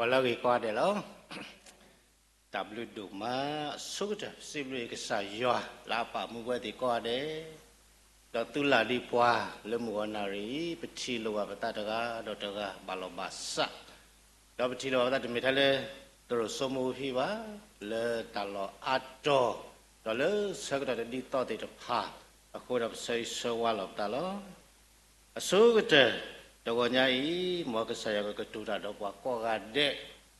ပှၤလၢအဂ့ၤကိးဂၤဒဲးလီၤ. တၢ်ဘျုးဒိၣ်မး, အဆိကတၢၢ် ပစံးဘျုးကစၢ်ယွၤလၢအပာ်မူပဝဲသ့ၣ်ကိးဂၤဒဲး, ဒီးသုလၢ်ဒံးပှၤလၢမုၢ်ဂီၤနၣ်ရံၣ်အံၤ ပထံၣ်လိာ်ဘၣ်ပသးတဂၤဒီးတဂၤဘၣ်လီၤဘၣ်စး, ဒီးပထံၣ်လိာ်ဘၣ်ပသးတမ့ၢ်ထဲလၢ သရိာ်စိမိၤဖဲဘၣ်, လၢတၢ်လီၢ်အါတီၤ, ဒီးလၢဆၢကတီၢ်တဒ်သိးသ့ၣ်တဖၣ်အဃိဒီး ပဆၢဂ့ၤဆၢဝါလီၤပသးလီၤ. အဆိကတၢၢ် တဂီၤညါအံၤ မ်ကစၢ်ယွၤကကတိၤတၢ်ဒီးပှၤကိးဂၤဒဲး,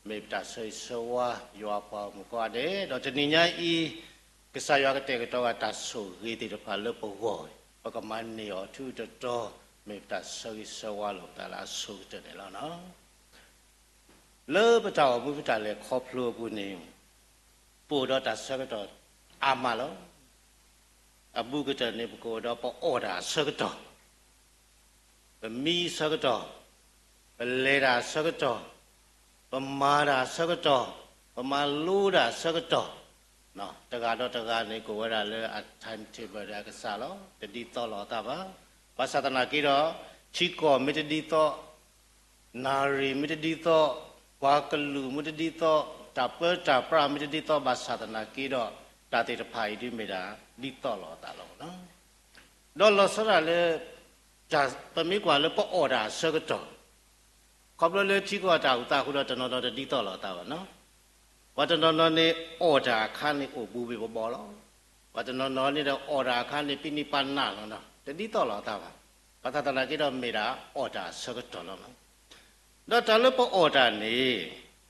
မ့ၢ်ပတၢ်ဆၢဂ့ၤဆၢဝါ ယွၤအပှၤဂီၢ်မုၢ်ကိးဂၤဒဲး, ဒီးတနံၤညါအံၤ ကစၢ်ယွၤကတဲာ်ကတီၤဂၤတၢ်ဆိၣ်ဂ့ၤသ့ၣ်တဖၣ်လၢပဂီၢ်, ပကမၤန့ၢ်အီၤထူးတတီၤ, မ့ၢ်ပတၢ်ဆၢဂ့ၤဆၢဝါလီၤပသးလၢအဆိကတၢၢ်န့ၣ်လီၤ. လၢပတၢ်အိၣ်မူပတၢ်လဲၤခီဖျိအပူၤန့ၣ်, ပအိၣ်ဒီးတၢ်ဆၢကတီၢ်အါမးလီၤ. အဘူးကတၢၢ်န့ၣ် ပကအိၣ်ဒီးပအီၣ်တၢ်အဆၢကတီၢ်, ပမံအဆၢကတီၢ်, ပလဲၤတၢ်အဆၢကတီၢ်, ပမၤတၢ်အဆၢကတီၢ်, ပမၤလိတၢ်အဆၢကတီၢ်, တဂၤဒီးတဂၤန့ၣ် ကအိၣ်ဝဲဒၣ်လၢအ timetable ဒီးအကစၢ်လီၤ. တဒ်သိးလိာ်အသးဘၣ်. ဘၣ်ဆၣ်သနာ်က့ဒီး ထံကီၢ်မ့ၢ်တဒ်သိး, နၣ်ရံၣ်မ့ၢ်တဒ်သိး, ပှၤကလုာ်မ့ၢ်တဒ်သိး, တၢ်ပၢတၢ်ပြးမ့ၢ်တဒ်သိး ဘၣ်ဆၣ်သနာ်က့ဒီး တၢ်သ့ၣ်တဖၣ်အံၤဒ်မ့ၢ်ဒၣ် ဒ်သိးလိာ်အသးလီၤ. ဒီးလီၤဆီဒၣ်တၢ်လၢ ပမ့ၢ်ကွၢ်လၢပအီၣ်တၢ်အဆၢကတီၢ်, ခီဖျိလၢထံကီၢ်တၢ်အုၣ်သးအဃိဒီး တနီၤနီၤတဒ်သိးလိာ်အသးဘၣ်နီၤ. ပှၤတနီၤနီၤန့ၣ် အီၣ်တၢ်အခါန့ၣ် အိၣ်ဘူးဘ့ၣ်ဘီဘီလီၤ. ပှၤတနီၤနီၤန့ၣ်ဒီး အီၣ်တၢ်အခါန့ၣ် ပ့ၤန့ၢ်ပာ်နးလီၤနီၤ, တဒ်သိးလိာ်အသးဘၣ်. ဘၣ်ဆၣ်သနာ်က့ဒီး မ့ၢ်ဒၣ်အီၣ်တၢ်အဆၢကတီၢ်လီၤ. ဒီးတၢ်လၢပအီၣ်တၢ်န့ၣ်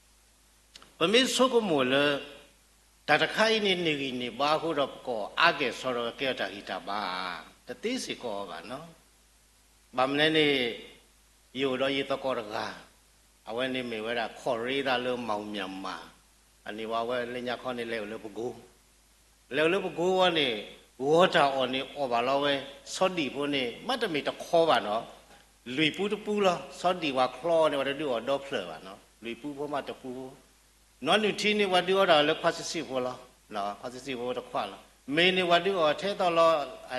ပမ့ၢ်ဆိကမိၣ်လၢ တၢ်တခါအံၤန့ၣ် န့ၢ်ဂံၢ်န့ၢ်ဘါအဃိဒီး ပကအီၣ်အါကဲၣ်ဆိးဒီး ကဲထီၣ်တၢ်ဂံၢ်တၢ်ဘါ, တသ့စ့ၢ်ကီးဘၣ်နီၤ. ဘၣ်မနုၤန့ၣ် ယအိၣ်ဒီးယသကိးတဂၤ, အဝဲန့ၣ်မ့ၢ်ဝဲဒၣ် ခီၣ်ရ့သးလၢ မီၣ်မၠၣ်မၣ်, အန့ၣ်ဝဲ အဝဲလၢညါခီန့ၣ် လဲၤအိၣ်လၢပကိ လဲၤအိၣ်လၢပကိဝဲန့ၣ်, ဂီၤတၢ်အီၣ်န့ၣ် အီၣ်ဘၣ်လီၤဝဲ, ဆီဒံၣ်ဖိန့ၣ် မ့တမ့ၢ်တခီဘၣ်နီၤ, လွံၢ်ပူတပူလီၤ. ဆီဒံၣ်ပှၤချီန့ၣ် ပှၤတဒုးအီၣ်ဒီဖျၢၣ်ဘၣ်နီၤ, လွံၢ်ပူဖိမ့တပူဖိ. နီၢ်နုၢ်ထံန့ၣ် ပှၤဒုးအီၣ်ဒၣ်လၢခွါဆံးဆံးဖိလီၤ, ခွါဆံးဆံးဖိတခွါလီၤ. မ့ၢ်န့ၣ် ပှၤဒုးအီၣ်ထဲသိးလီၤ, ထံ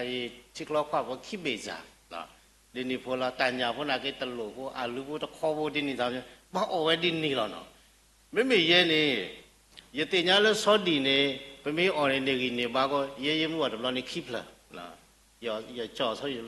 ချီခွါဖိခံဘ့ၣ်စၢ် ဒ်န့ၣ်ဖိလီၤ. တၢ်ညၣ်ဖိနာ်က့ တလိၣ်ဖိ အလူဖိတခီဖိဒ်န့ၣ်သး, ဘၣ်အီၣ်ဝဲဒ်န့ၣ်လီၤနီၤ. မ့မ့ၢ်ယဲန့ၣ်, ယသ့ၣ်ညါလၢဆီဒံၣ်န့ၣ် ပမ့ၢ်အီၣ်န့ၣ် န့ၢ်ဂံၢ်န့ၢ်ဘါအဃိ ယဲယမ့ၢ်အီၣ်တဘျီန့ၣ်ခံဖျၢၣ်, ယ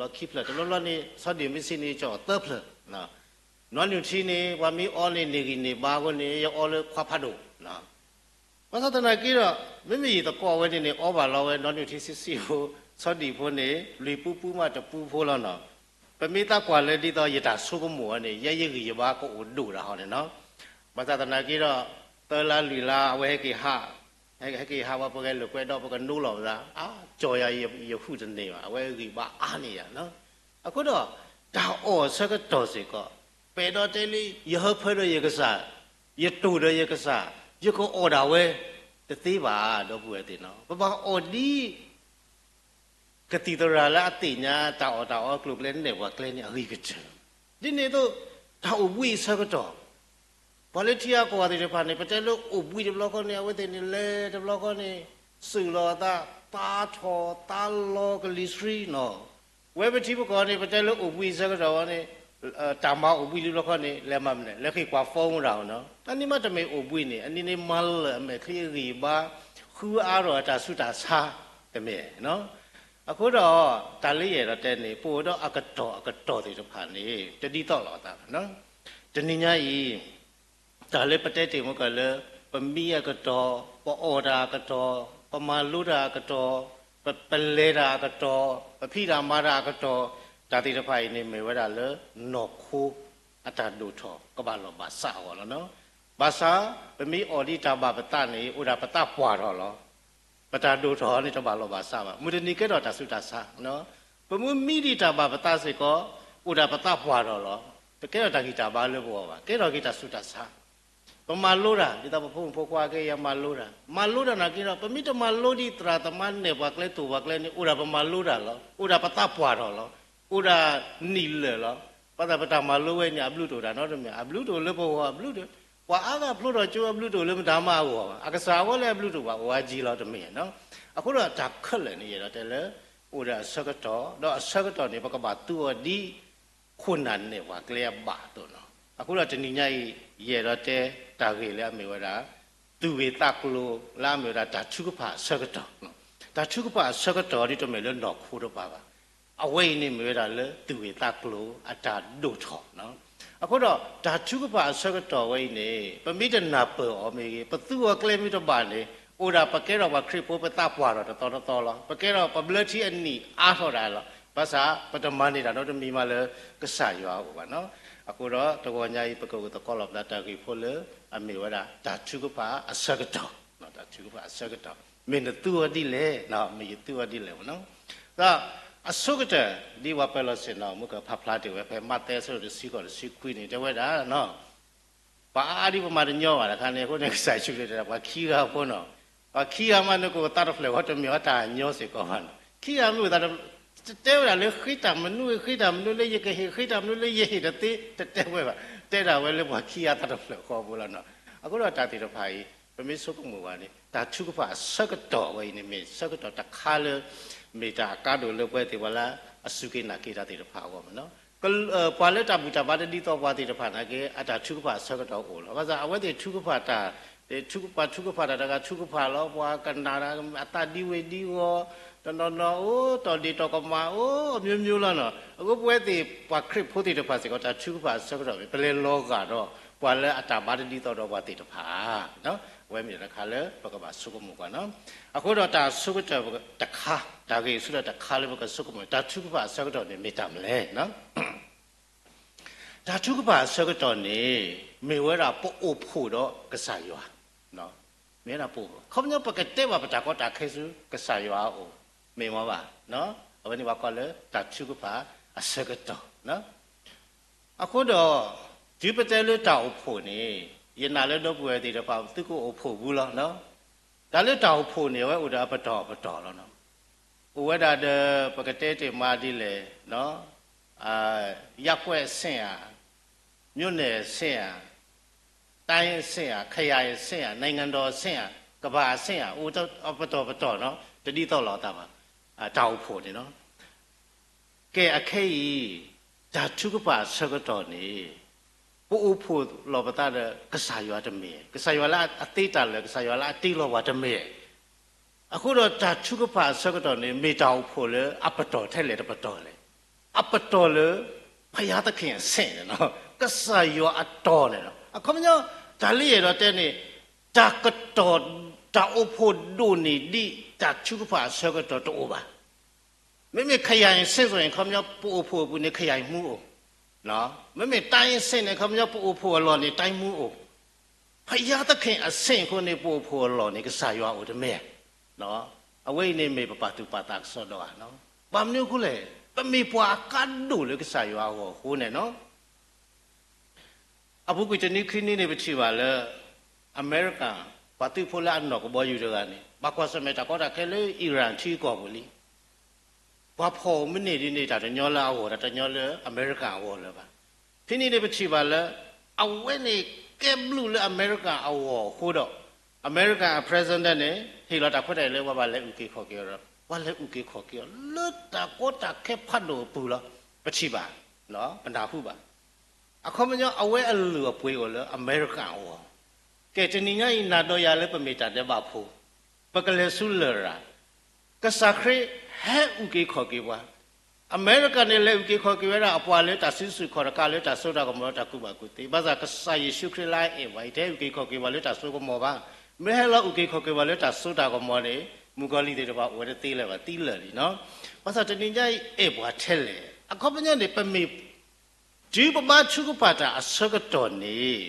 ကီၢ်ဆီဒံၣ်တဘျီခံဖျၢၣ်, တဘျီဘျီန့ၣ် ဆီဒံၣ်မ့ၢ်ဆံးန့ၣ် ယကီၢ်သၢဖျၢၣ်. နီၢ်နုၢ်ထံန့ၣ် ပှၤမ့ၢ်အီန့ၣ် န့ၢ်ဂံၢ်န့ၢ်ဘါအဃိန့ၣ် ယအီလၢခွါဖးဒိၣ် ဘၣ်ဆၣ်သနာ်က့ဒီး မ့မ့ၢ်ယသကိးဝဲန့ၣ်န့ၣ် အီဘၣ်လီၤဝဲ နီၢ်နုၢ်ထံဆံးဆံးဖိ, ဆီဒံၣ်ဖိန့ၣ် လွံၢ်ပူပူမ့တပူဖိလီၤနီၤ. ပမ့ၢ်သးကွၢ်လၢဒ်သိးယတၢ်ဆိကမိၣ်ဝဲန့ၣ် ယဲယဂံၢ်ယဘါကအိၣ်ဒိၣ်တၢ်ဟီန့ၣ်နီၤ. ဘၣ်ဆၣ်သနာ်က့ဒီး သၢလါလွံၢ်လါ အဝဲဟဲက့ၤဟး, ဟဲက့ၤဟးဝဲ ပဂဲၤလိာ်ကွဲဒီး ပကနိးလီၤပသး, အါ ကၠီၤယၤယဟူးတန့ၢ်ဘၣ်, အဝဲဂံၢ်ဘါအါန့ၢ်ယၤနီၤ. အဃိဒီး တၢ်အီၣ်အဆၢကတီၢ်စ့ၢ်ကီး, ပအဲၣ်ဒိးတဲလံ ယဟၢဖၢဒီးယကစၢ်, ယတိၢ်ဒီးယကစၢ်, ယကအီၣ်ဒၣ်ဝဲ တသ့ဘၣ် ဒီပုၢ်ဝဲၢ်သ့ၣ်နီၤ. ပဘၣ်အီၣ်ဒ် ကသံၣ်သရၣ်လၢအသ့ၣ်ညါ တၢ်အီၣ်တၢ်အီကျိၤကျဲနဲၣ်ပှၤကျဲန့ၣ် အဂ့ၤကတၢၢ်. ဒ်န့ၣ်အသိး တၢ်အိၣ်ဘှံးအဆၢကတီၢ်, ပှၤလၢထံအါကီၢ်သ့ၣ်တဖၣ်န့ၣ် ပတဲလၢအိၣ်ဘှံးတဘျီဃီန့ၣ် အဝဲသ့ၣ်န့ၣ်လဲၤတဘျီဃီန့ၣ် စုၣ်လီၤအသး သါထီၣ်သါလီၤကလံၤဆှံနီၤ. ဝဲပထံပကီၢ်န့ၣ် ပတဲလၢအိၣ်ဘှံးအဆၢကတီၢ်ဝဲန့ၣ် တၢ်မၤအိၣ်ဘှံးတဘျီဃီန့ၣ် လဲၤမၤမနုၤလဲၣ်, လဲၤဃ့ၢ်ကွၢ် phone ဒၣ်အီၤနီၤ. အန့ၣ်မ့တမ့ၢ်အိၣ်ဘှံးန့ၣ် အန့ၣ်န့ၣ်မၤလၢာ်အမဲာ်ချံအဂံၢ်အဘါ, ဃုအါထီၣ်အတၢ်ဆူးတၢ်ဆါတမ့ၢ်နီၤ. အဃိဒီး တၢ်လၢယအဲၣ်ဒိးတဲန့ၣ် ပအိၣ်ဒီးအကတီၢ်အကတီၢ်သ့ၣ်တဖၣ်န့ၣ် တဒ်သိးလိာ်အသးဘၣ်နီၤ. တနံၤညါအံၤ တၢ်လၢပတဲတ့ၢ်မ့ၢ်ကလၢ ပမံအကတီၢ်, ပအီၣ်တၢ်အကတီၢ်, ပမၤလိတၢ်အကတီၢ်, ပ ပလဲၤတၢ်အကတီၢ်, ပဖံးတၢ်မၤတၢ်အကတီၢ်, တၢ်သ့ၣ်တဖၣ်အံၤန့ၣ် မ့ၢ်ဝဲဒၣ်လၢနီၢ်ခိအတၢ်ဒိၣ်ထီၣ်ကဘၣ်လီၢ်ဘၣ်စးအဂီၢ်လီၤနီၤ. ဘၣ်ဆၣ် ပမ့ၢ်အီၣ်ဒ်တၢ်ဘၣ်ပသးန့ၣ် အိၣ်ဒၣ်ပသးပှၢ်ထီၣ်လီၤ. ပတၢ်ဒိၣ်ထီၣ်န့ၣ် တဘၣ်လီၢ်ဘၣ်စးဘၣ်. မုၢ်တနံၤကဲထီၣ်တၢ်ဆူးတၢ်ဆါ, ပမ့ၢ်မံဒ်တၢ်ဘၣ်ပသးစ့ၢ်ကီး အိၣ်ဒၣ်ပသးပှၢ်ထီၣ်လီၤ. တကဲထီၣ်တၢ်ဂံၢ်တၢ်ဘါလၢပဂီၢ်ဘၣ်, ကဲထီၣ်က့ၤတၢ်ဆူးတၢ်ဆါ. ပမၤလိတၢ် ဒ်သိးပဖိမုၣ်ဖိခွါက့ ယမၤလိတၢ်, မၤလိတၢ်နာ်က့ဒီး ပမ့ၢ်တမၤလိဒ်သရၣ်သမါနဲၣ်ပှၤကျဲတိၢ်ပှၤကျဲန့ၣ် အိၣ်ဒၣ်ပမၤလိတၢ်လီၤ. အိၣ်ဒၣ်ပသးပှၢ်ထီၣ်လီၤ. အိၣ်ဒၣ်နံၣ်လၢာ်လီၤ. ဘၣ်ဆၣ်ပတၢ်မၤလိဝဲန့ၣ် အဘျုးတအိၣ်တၢ်နီတမံၤ, အဘျုးတအိၣ်လၢပဂီၢ်အဘျုးတအိၣ်, ပှၤအါဂၤဖျိထီၣ်ကၠိအဘျုးတအိၣ်လၢမတၤမးအဂီၢ်ဘၣ်, အကစၢ်အဂီၢ်လၢအဘျုးတအိၣ်ဘၣ် အိၣ်အါကံလီၤတမ့ၢ်နီၤ. အဃိဒီးတၢ်ခဲလၢာ်န့ၣ် ယအဲၣ်ဒိးတဲလၢ အိၣ်ဒီးအဆၢကတီၢ်, ဒီးအဆၢကတီၢ်န့ၣ် ပကဘၣ်သူအီၤဒ် ခိၣ်နၢ်နဲၣ်ပှၤကျဲအဘၣ်အသိးနီၤ. အဃိဒီးတနံၤညါအံၤ ယအဲၣ်ဒိးတဲတၢ်ဂ့ၢ်လၢအမ့ၢ်ဝဲဒၣ် သူၣ်ဂ့ၢ်သးကျိၤလၢအမ့ၢ်ဝဲဒၣ်တၢ်ထုကဖၣ်အဆၢကတီၢ်, တၢ်ထုကဖၣ်အဆၢကတီၢ်ဒ်တမ့ၢ်လၢနီၢ်ခိတပၤဘၣ်. အဝဲအံၤန့ၣ်မ့ၢ်ဝဲဒၣ်လၢသူၣ်ဂ့ၢ်သးကျိၤအတၢ်ဒိၣ်ထီၣ် အဃိဒီးတၢ်ထုကဖၣ်အဆၢကတီၢ်ဝဲအံၤန့ၣ် ပမ့ၢ်တနၢ်ပၢၢ်အီၤမ့ၢ်ဂ့ၤ, ပသူအီၤကျဲမ့ၢ်တဘၣ်န့ၣ် အိၣ်ဒၣ်ပကဲထီၣ်ပှၤခရံာ်ဖိပသးပှၢ်ထီၣ်တသီတသီလီၤ. ပကဲထီၣ်ပဘျၢထံအနံၣ်အါထီၣ်ဒၣ်လီၤ. ဘၣ်ဆၣ်ပတမၤန့ၢ်တၢ်နီတမံၤမးလၢကစၢ်ယွၤအအိၣ်ဘၣ်နီၤ. အဃိဒီးတဂီၤညါအံၤ ပကအိၣ်သကိးလီၤပသးတၢ်ဂ့ၢ်ဖိလၢ အမ့ၢ်ဝဲဒၣ်တၢ်ထုကဖၣ်အဆၢကတီၢ်, တၢ်ထုကဖၣ်အဆၢကတီၢ် မ့ၢ်နသူအီၤဒ်လဲၣ်, မ့ၢ်ယသူအီၤဒ်လဲၣ်မနီၤ. ဒီးအဆိကတၢၢ် ဒ်ပှၤပၢၤလီၢ်ဆ့ၣ်နီၤ မုၢ်ကဖးဖျါတ့ၢ်ဝဲဖဲမးသဲအဆၢဒိၣ်တဆံဃိးတဆံခွံန့ၣ် တဲဝဲဒၣ် ပှၤအါအါဒ်ပှၤမၤတညီဘၣ်တခါန့ၣ် အဃိန့ၣ် ကစၢ်ယ့ၣ်ၡူးခရံာ်တဲဒၣ် ပှၤခံဂၤဖိနီၤ, ပှၤခံဂၤမးနကအိၣ်သးတဖျၢၣ်ဃီ တမ့ၢ်အီၤတၢ်ညီစ့ၢ်ကီးဘၣ်နီၤ. ခံဂၤမ့ၢ်အိၣ်သးတဖျၢၣ်, တတဲဝဲဒၣ်လၢဃ့တၢ်မနုၤ ဃ့တၢ်မနုၤလၢယကဟ့ၣ် ဃ့တၢ်မနုၤလၢယဟ့ၣ်တသ့ တတဲဝဲဘၣ်. တဲဒၣ်ဝဲလၢပှၤခံဂၤသးတဖျၢၣ်ဃီဖိလီၤနီၤ. အဃိဒီးတၢ်သ့ၣ်တဖၣ်အံၤ ပမ့ၢ်ဆိကမိၣ်ဘၣ်န့ၣ် တၢ်ထုကဖၣ်အဆၢကတီၢ်ဝဲအံၤန့ၣ် မ့ၢ်ဆၢကတီၢ်တခါလၢ မ့ၢ်တၢ်အကါဒိၣ်လၢပဝဲသ့ၣ်ပှၤလၢအစူၢ်က့ၤနာ်က့ၤတၢ်သ့ၣ်တဖၣ်အဂီၢ်မနီၤ. ပှၤလၢတၢ်ဘူၣ်တၢ်ဘါတဒ်သိးပှၤသ့ၣ်တဖၣ်နာ်က့ အတၢ်ထုကဖၣ်အဆၢကတီၢ်အိၣ်လီၤ. ဘၣ်ဆၣ်အဝဲသ့ၣ်ထုကဖၣ်တၢ်, ပှၤထုကဖၣ်တၢ်တဂၤထုကဖၣ်လီၤ, ပှၤကနၣ်တၢ်အသးဒ်ဝဲဒ်အဂီၢ်, တနီၤနီၤအိၣ် တီၢ်ဒ့ၣ်တီၢ်ကမၣ်အိၣ် အမျိုးမျိုးလီၤနီၤ. အဃိပဝဲသ့ၣ်ပှၤခရံာ်ဖိသ့ၣ်တဖၣ်စ့ၢ်ကီး တၢ်ထုကဖၣ်အဆၢကတီၢ်မ့ၢ် ပလဲၤလီၤဂာ်ဒီး ပှၤလၢအတၢ်ဘါတဒ်သိးဒီးပှၤသ့ၣ်တဖၣ် အဝဲမ့ၢ်တၢ်တခါလၢပကဘၣ်ဆိကမိၣ်ကွၢ်နီၤ. အဃိဒီးတၢ်အဆိကတၢၢ်တခါ, တၢ်ဂ့ၢ်အဆိကတၢၢ်တခါလၢပကဆိကမိၣ် တၢ်ထုကဖၣ်အဆၢကတီၢ်န့ၣ် မ့ၢ်တၢ်မနုၤလဲၣ်. တၢ်ထုကဖၣ်အဆၢကတီၢ်န့ၣ် မ့ၢ်ဝဲဒၣ်ပအိၣ်ဖှိၣ်ဒီးကစၢ်ယွၤ, မ့ၢ်ဝဲဒၣ်ပအိၣ်ဖှိၣ်, အခီပညီပကတဲဘၣ်ပတၢ်ကီတၢ်ခဲဆူကစၢ်ယွၤအအိၣ်, မ့ၢ်မ့ၢ်ဘၣ်. အဝဲန့ၣ်ပှၤကိးလၢတၢ်ထုကဖၣ်အဆၢကတီၢ် အဃိဒီး တုၤပတဲလၢတၢ်အိၣ်ဖှိၣ်န့ၣ် ယနာ်လၢဒီပုၢ်ဝဲၢ်သ့ၣ်တဖၣ် သုကအိၣ်ဖှိၣ်ဘူးလီၤ. တၢ်လၢတၢ်အိၣ်ဖှိၣ်န့ၣ် အဝဲအိၣ်ဒီးအပတီၢ်အပတီၢ်လီၤ. အိၣ်ဝဲဒၣ်ဒီး ပကတဲတ့ၢ်မးဒ်လဲၣ်, ရပ်ကွက်အဆင့်ဧါ, မြို့နယ်အဆင့်ဧါ, တိုင်းအဆင့်ဧါ, ခရိုင်အဆင့်ဧါ, နိုင်ငံတော်အဆင့်ဧါ, ကမ္ဘာအဆင့်ဧါ, အိၣ်အပတီၢ်ပတီၢ်နီၤ, တဒ်သိးလိာ်သးဘၣ်, တၢ်အိၣ်ဖှိၣ်န့ၣ်လီၤ. ကဲ အခဲအံၤ တၢ်ထုကဖၣ်အဆၢကတီၢ်န့ၣ် ပအိၣ်ဖှိၣ်လီၤပသးဒီးကစၢ်ယွၤတမ့ၢ်, ကစၢ်ယွၤလၢအသ့တၢ်လၢာ်, ကစၢ်ယွၤလၢအတ့လီၤပှၤတမ့ၢ်. အဃိဒီးတၢ်ထုကဖၣ်အဆၢကတီၢ်န့ၣ် မ့ၢ်တၢ်အိၣ်ဖှိၣ်လၢအပတီၢ်ထဲလဲၣ်တပတီၢ်လဲၣ်. အပတီၢ်လၢ ဘုရားသခင်အဆင့်န့ၣ်လီၤ, ကစၢ်ယွၤအတီၤန့ၣ်လီၤ. အခီပညီ တၢ်လၢယအဲၣ်ဒိးတဲန့ၣ် တၢ်ကတီၢ် တၢ်အိၣ်ဖှိၣ်ဒိၣ်န့ၢ်ဒ်တၢ်ထုကဖၣ်အဆၢကတီၢ်တအိၣ်ဘၣ်. မ့မ့ၢ် ခရိုင်အဆင့် ဆိုရင် ခီပညီ ပအိၣ်ဖှိၣ်အပူၤန့ၣ် ခရိုင်မှူးအိၣ်, မ့မ့ၢ် တိုင်းအဆင့် န့ၣ် ခီပညီ ပအိၣ်ဖှိၣ်အလီၢ်န့ၣ် တိုင်းမှူးအိၣ်, ဘုရားသခင်အဆင့် အဃိန့ၣ် ပအိၣ်ဖှိၣ်အလီၢ်န့ၣ် ကစၢ်ယွၤအိၣ်တမ့ၢ်ဧါ. အဝဲအံၤန့ၣ်မ့ၢ်ပပာ်သူၣ်ပာ်သးကစီဒီဧါ. ဘၣ်မနုၤအဃိလဲၣ်, ပမ့ၢ်ပှၤအကါဒိၣ်လၢကစၢ်ယွၤအဂီၢ်အဃိန့ၣ်လီၤ. အပူၤကွံာ်တနွံခံနွံန့ၣ် ပထံၣ်ဘၣ်လၢ အမဲရကၤ ပှၤသုးဖိလၢအနီၢ်ကဘီယူၤတဂၤန့ၣ် ဘၣ်ကွၢ်ဆၢၣ်မဲာ်တၢ်ကီတၢ်ခဲလၢ Iran ထံကီၢ်ပူၤလံ. ပှၤဖီၣ်မ့ၢ်န့ၢ်ဒ်န့ၣ် တၢ်တညီလၢအဂီၢ် တၢ်တညီလၢအမဲရကၤအဂီၢ်လၢၤဘၣ်. ဖဲန့ၣ်န့ၣ် ပထံၣ်ဘၣ်လၢ အဝဲန့ၣ်ကဲဘျုးလၢအမဲရကၤအဂီၢ်အဃိဒီး အမဲရကၤအ president န့ၣ် ဟ့ၣ်လီၤတၢ်ခွဲးတၢ်ယာ်လၢပှၤဘၣ်လဲၤအုၣ်က့ၤခီၣ်က့ၤအီၤဒီး ပှၤလဲၤအုၣ်က့ၤခီၣ်က့ၤအီၤ လၢတၢ်ကီတၢ်ခဲဖးဒိၣ်အပူၤလီၤ. ပထံၣ်ဘၣ်, ပနၢ်ဟူဘၣ်. အခီပညီ အဝဲအလုၢ်အပှ့ၤအိၣ်လၢအမဲရကၤအဂီၢ်. ကဲ တနံၤညါအံၤ နၤဒီးယၤလၢပမ့ၢ်တၢ်ဒဲးဘးဖိ, ပကလဲၤဆူလရာ်, ကစၢ်ခရံာ်ဟဲအုၣ်က့ၤခီၣ်က့ၤပှၤ. အမဲရကၤန့ၣ် လဲၤအုၣ်က့ၤခီၣ်က့ၤဝဲဒၣ်အပှၤလၢတၢ်စုဆူၣ်ခီၣ်တကး လၢတၢ်စိတၢ်ကမီၤတၢ်ကူၣ်ဘၣ်ကူၣ်သ့, ဘၣ်ဆၣ်ကစၢ်ယ့ၣ်ၡူးခရံာ်လၢအအဲၣ်ပှၤအံၤ တဟဲအုၣ်က့ၤခီၣ်က့ၤပှၤလၢတၢ်စိကမီၤဘၣ်. မ့ၢ်ဟဲလီၤအုၣ်က့ၤခီၣ်က့ၤပှၤလၢတၢ်စိတၢ်ကမီၤန့ၣ် မုၣ်ကီၤလံၢ်သ့ၣ်တဖၣ်အိၣ်ဝဲတသ့လၢၤဘၣ် သံလၢာ်လံနီၤ. ဘၣ်ဆၣ်တနံၤညါအံၤ အဲၣ်ပှၤထဲလဲၣ်. အခီပညီန့ၣ် ပမ့ၢ် တုၤပဘါထုကဖၣ်တၢ်အဆၢကတီၢ်န့ၣ်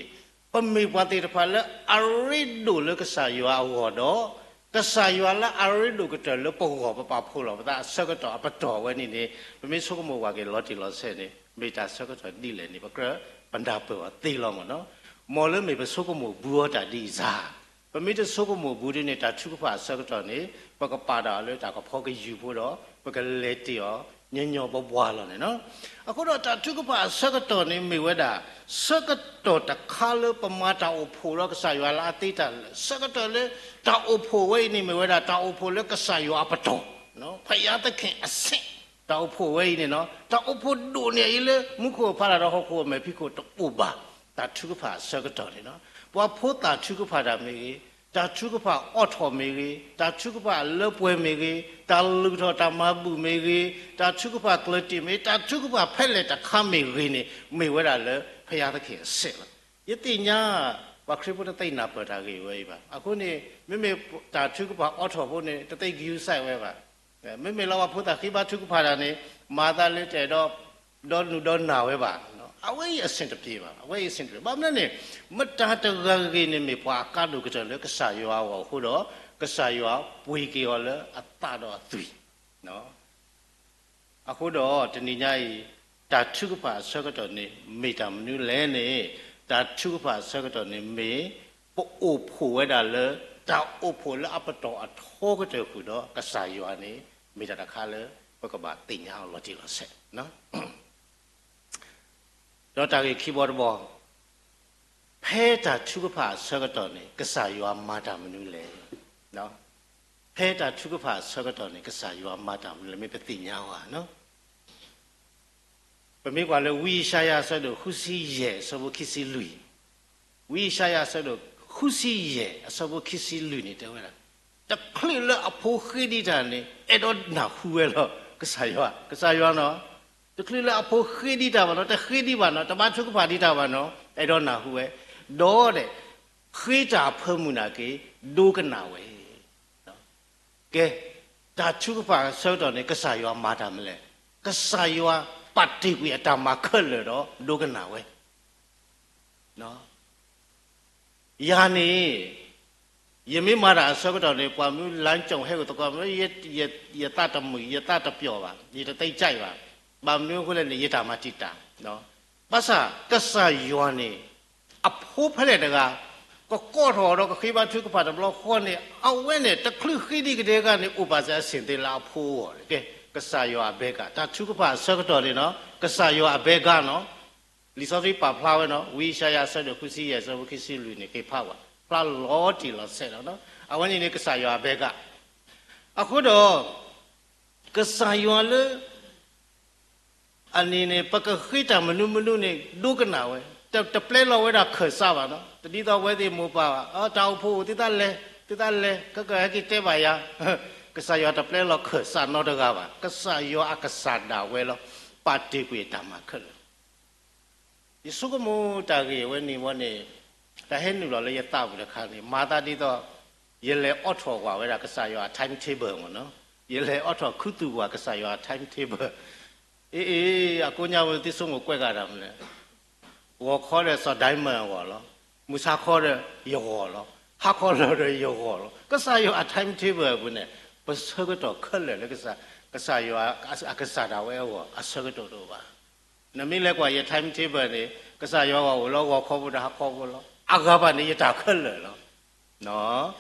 ပမ့ၢ်ပှၤသ့ၣ်တဖၣ်လၢအရ့ဒိၣ်လၢကစၢ်ယွၤအဂီၢ်ဒီး ကစၢ်ယွၤလၢအရ့ဒိၣ်ကတၢၢ်လၢပဂီၢ် ပပာ်ဖှိၣ်လီၤပသးအဆၢကတီၢ်အပတီၢ်ဝဲန့ၣ်န့ၣ် ပမ့ၢ်ဆိကမိၣ်ဝဲက့ၤလီၤတံၢ်လီၤဆဲးန့ၣ် မ့ၢ်တၢ်ဆၢကတီၢ်ဒ်လဲၣ်န့ၣ် ပကြၢး ပနၢ်ပၢၢ်အီၤသ့လီၤမ့ၢ်နီၤ. မ်လၢမ့ၢ်ပဆိကမိၣ်ဘူးအီၤတၢ်ဒ်အံၤစ့ၢ် ပမ့ၢ်တဆိကမိၣ်ဘူးဒ်န့ၣ် တၢ်ထုကဖၣ်အဆၢကတီၢ်န့ၣ် ပကပာ်တၢ်အီၤလၢတၢ်ကဖီကယူၢ်ဖိဒီး ပကလဲၤတ့ၢ်အီၤ ညီညီဘှါဘှါလီၤန့ၣ်လီၤ. အဃိဒီးတၢ်ထုကဖၣ်အဆၢကတီၢ်န့ၣ်မ့ၢ်ဝဲဒၣ် ဆၢကတီၢ်တခါလၢပမၤတၢ်အိၣ်ဖှိၣ်ဒီးကစၢ်ယွၤလၢအသ့တၢ်လၢာ်, ဆၢကတီၢ်လၢ တၢ်အိၣ်ဖှိၣ်ဝဲအံၤန့ၣ်မ့ၢ်ဝဲဒၣ် တၢ်အိၣ်ဖှိၣ်လၢကစၢ်ယွၤအပတီၢ်, ဖယါသခ့ၣ်အဆ့ၣ်, တၢ်အိၣ်ဖှိၣ်ဝဲအံၤန့ၣ်လီၤ. တၢ်အိၣ်ဖှိၣ်ဒိၣ်န့ၢ်အံၤလၢ မူခိၣ်အဖီလာ်ဒီးဟီၣ်ခိၣ်အမဲာ်ဖံးခိၣ်တအိၣ်ဘၣ် တၢ်ထုကဖၣ်အဆၢကတီၢ်န့ၣ်လီၤ. ပှၤဖိသၣ်ထုကဖၣ်တၢ်မ့ၢ်ဂ့ၤ, တၢ်ထုကဖၣ်အိးထီၣ်မ့ၢ်ဂ့ၤ, တၢ်ထုကဖၣ်လၢပှဲၤမ့ၢ်ဂ့ၤ, တၢ်လုၢ်ထီၣ်တၢ်မၤဘူၣ်မ့ၢ်ဂ့ၤ, တၢ်ထုကဖၣ်ကျၢၤတံၢ်မ့ၢ်ဂ့ၤ, တၢ်ထုကဖၣ်ဖဲလဲၣ်တခါမ့ၢ်ဂ့ၤန့ၣ် မ့ၢ်ဝဲဒၣ်လၢဘုရားသခင်အဆင့်လီၤ. ယသ့ၣ်ညါ ပှၤခရံာ်ဖိတသ့ၣ်နၢ်ပၢၢ်တၢ်ဂ့ၢ်ဝဲအံၤဘၣ်. အဃိန့ၣ် မ့မ့ၢ်တၢ်ထုကဖၣ်အိးထီၣ်ဖိန့ၣ် တသ့ၣ်ဂံၢ်စၢ်ဝဲဘၣ်. မ့မ့ၢ်လၢပှၤဖိသၣ်ဃ့ဘါထုကဖၣ်တၢ်န့ၣ် မၤသးလၢတအဲၣ်ဒိး ဒီးနုာ်ဒီးနၢ်ဝဲဘၣ်. အဝဲအံၤအဆင်တပြေဘၣ်, အဝဲအံၤအဆင်တပြေ. ဘၣ်မနုၤန့ၣ် မတၤတဂၤဂ့ၤန့ၣ်မ့ၢ်ပှၤအကါဒိၣ်ကတၢၢ်လၢကစၢ်ယွၤအဂီၢ်အဃိဒီး ကစၢ်ယွၤပှ့ၤက့ၤအီၤလၢအသးဒီးအသွံၣ် အဃိဒီးတနံၤညါအံၤ တၢ်ထုကဖၣ်အဆၢကတီၢ်န့ၣ် မ့ၢ်တၢ်မနုၤလဲၣ်န့ၣ်, တၢ်ထုကဖၣ်အဆၢကတီၢ်န့ၣ်မ့ၢ် ပအိၣ်ဖှိၣ်ဝဲဒၣ်လၢ တၢ်အိၣ်ဖှိၣ်လၢအပတီၢ်အထီကတၢၢ်ဃုာ်ဒီးကစၢ်ယွၤန့ၣ် မ့ၢ်တၢ်တခါလၢ ပကဘၣ်သ့ၣ်ညါအီၤလီၤတံၢ်လီၤဆဲး ဒီးတၢ်ဂ့ၢ်ခံဘီတဘီ, ဖဲတၢ်ထုကဖၣ်အဆၢကတီၢ်န့ၣ် ကစၢ်ယွၤမၤတၢ်မနုၤလဲၣ်. ဖဲတၢ်ထုကဖၣ်အဆၢကတီၢ်န့ၣ် ကစၢ်ယွၤမၤတၢ်မနုၤလဲၣ် မ့ၢ်ပသ့ၣ်ညါဝဲ. ပမ့ၢ်ကွၢ်လၢဝံယၡါယၤအဆၢဒိၣ်ဃုဆံယဲၢ်အဆၢဖိခံဆံလွံၢ်, ဝံယၡါယၤအဆၢဒိၣ်ဃုဆံယဲၢ်အဆၢဖိခံဆံလွံၢ်န့ၣ် တဲဝဲဒၣ်, တချုးလၢအဖိဃ့ဒံးတၢ်န့ၣ် အဲၣ်ဒိးနၢ်ဟူဝဲလီၤ. ကစၢ်ယွၤ, ကစၢ်ယွၤနီၤ, တချုးလၢအဖိဃ့ဒံးတၢ်ဘၣ်နီၤ, တဃ့ဒံးဘၣ်နီၤ, တဘါထုကဖၣ်ဒံးတၢ်ဘၣ်နီၤ, အဲၣ်ဒိးနၢ်ဟူဝဲ, ဒီး ဃ့တၢ်အဖၢမုၢ်နာ်က့ၤ ဒိကနၣ်ဝဲ ကဲ, တၢ်ထုကဖၣ်အဆၢကတီၢ်န့ၣ် ကစၢ်ယွၤမၤတၢ်မနုၤလဲၣ်. ကစၢ်ယွၤပာ်တ့ၢ်ကွံာ်အတၢ်မၤခဲလၢာ်ဒီးဒိကနၣ်ဝဲ. ယၤန့ၣ် ယမ့ၢ်မၤတၢ်အဆၢကတီၢ်န့ၣ် ပှၤမ့ၢ်လၢကၠိၣ်ဟဲအိၣ်သကိးမ့ၢ် ယသးတမုာ် ယသးတပျီၢ်ဘၣ်, ယတသ့ကၠဲးဘၣ်. ဘၣ်မနုၤအဃိလဲၣ်န့ၣ် ယတၢ်မၤတံာ်တာ် ဘၣ်ဆၣ် ကစၢ်ယွၤန့ၣ် အဖိဖဲလဲၣ်တဂၤ ကကိးထီၣ်ဒီးကဃ့ဘါထုကဖၣ်တဘျီဃီန့ၣ် အဝဲန့ၣ် တချုးဃ့ဒံးကဒဲဂၤန့ၣ် အိၣ်ပာ်စၢၤအဆ့ၣ်သ့လၢအဖိအဂီၢ်န့ၣ် ကဲ ကစၢ်ယွၤအဘဲကၤ တၢ်ထုကဖၣ်အဆၢကတီၢ်န့ၣ်နီၤ ကစၢ်ယွၤအဘဲကၤနီၤ လံာ်စီဆှံပာ်ဖျါဝဲနီၤ ဝံယၡါယၤအဆၢဒိၣ်ဃုဆံယဲၢ်အဆၢဖိခံဆံလွံၢ်န့ၣ် က့ၤဖးဝဲ ဖျါလီၤတံၢ်လီၤဆဲးလီၤနီၤ အဝဲန့ၣ်န့ၣ် ကစၢ်ယွၤအဘဲကၤ အဃိဒီး ကစၢ်ယွၤလၢ အန့ၣ်န့ၣ် ပကဃ့တၢ်မနုၤမနုၤန့ၣ် ဒိကနၣ်ဝဲ, တပျဲလီၤဝဲဒၣ်ခၢၣ်စးဘၣ်နီၤ, တဒ်သိးအဝဲသ့ၣ်မိၢ်ပၢ်ဘၣ်, တၢ်အိၣ်ဖှိၣ်အိၣ်သုသးလဲၤ, သုသးလဲၤ, ခဲကဟဲက့ၤတဲဘၣ်ယၤ, ကစၢ်ယွၤတပျဲလီၤခၢၣ်စးနီတဂၤဘၣ်, ကစၢ်ယွၤအကစၢ်ဒၣ်ဝဲလီၤ, ပာ်တ့ၢ်ကွံာ်အတၢ်မၤခဲလၢာ် ယဆိကမိၣ်တၢ်ဂ့ၢ်အဝဲန့ၣ်ဝဲန့ၣ် တၢ်ဟဲနုာ်လီၤလၢယသးပူၤတခါန့ၣ် မၤသးဒ်သိး ယလဲၤအိးထီၣ်ကွၢ်ဝဲဒၣ်ကစၢ်ယွၤအ timetable မ့ၢ်နီၤ, ယလဲၤအိးထီၣ်ခူသူၣ်ကွၢ်ကစၢ်ယွၤအ timetable, အ့ အ့ အကိးညါဝဲသုဆိကမိၣ်ကွဲးဂၤတၢ်မနုၤလဲၣ်, ဂီၤခီဒီးစီၤ diamond အဂီၢ်လီၤ, မုၢ်ဆါခီဒီးယဂီၢ်လီၤ, ဟါခီလီၤဒီးယဂီၢ်လီၤ, ကစၢ်ယွၤအ timetable အပူၤန့ၣ် ပဆၢကတီၢ်ခဲလၢာ်လၢ ကစၢ်ယွၤအကစၢ်ဒၣ်ဝဲအဂီၢ် အဆၢကတီၢ်တအိၣ်ဘၣ် နမ့ၢ်လဲၤကွၢ်ယ timetable န့ၣ် ကစၢ်ယွၤဂီၢ်အိၣ်လီၤ ဂီၤခီဖိဒီးဟါခီဖိလီၤ, အဂၤဘၣ်န့ၣ် ယတၢ်ခဲလၢာ်လီၤ.